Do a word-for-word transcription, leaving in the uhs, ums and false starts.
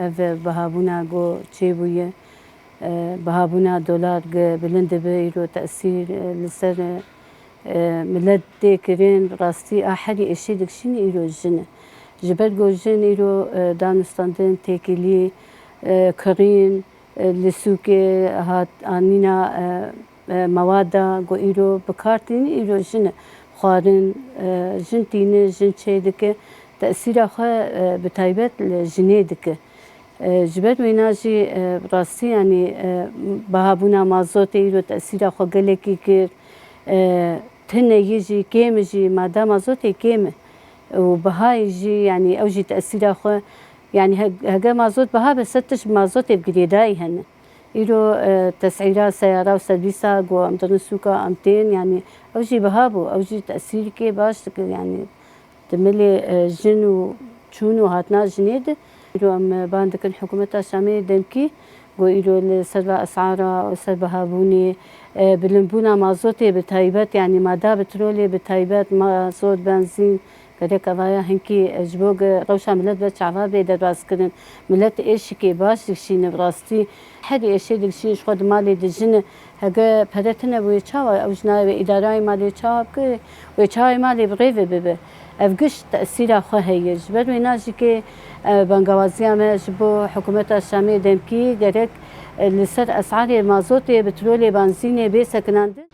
Ev bihabûna ku çêbûye, e, bihabûna dolar gi bilind dibe, îro tesîr, e, li ser, e, milet tê kirin, rastî a herî êşê dikişîne îro jin e. Ji ber ku jin îro, e, danûstandin, têkilî, e, kirîn, e, li sûkê hat anîna, e, e, mewada ku îro bi kar tînin, îro jin e. Xwarin, e, jin tîne, jin çêdike, tesîra xwe, e, bi taybet li jinê dike. E, ji ber wêna jî, e, rastî, yanî, e, bihabûna mazotê îro tesîra xwe gelekî kir. E, tune yî jî, kêm jî, mada mazotê kêm e. Û bihayê jî, yanî ew jî tesîra xwe, yanî he-, hege mazot biha be, sed tişt bi mazotê bi girêdayî hene. Îro, e, tesîra seyara û servîsa ku em dirin sûka em tên, yanî ew jî biha bû, ew jî tesîrkê baş dike, yanî di milê, e, jin û çûn û hatina jinê de. Îro em ban dikin hikûmeta Şamê demkî, ku îro li ser va esara û ser bihabûnê, e, bilindbûna mazotê bi taybet, yanî mada petrolê bi taybet, mazot, benzîn, gerek evaya hinkî, e, ji bo ku rewşa milet be çava bê derbas kirin. Milet êşikê baş dikişîne bi rastî. Herî êşê dikişîne ji xwe di malê dijine. Hege pere tune bûye çawa ew ji nayê wê îdarayê malê çawa bike, wê çawa malê bi rê ve bibe. Ev giş tesîra xwe heye. Ji ber wêna jî kê, e, bangawaziya me ji bo hikûmeta Şamê demkî gerek, e, li ser esarê mazotê, petrolê, benzînê bê sekinandin.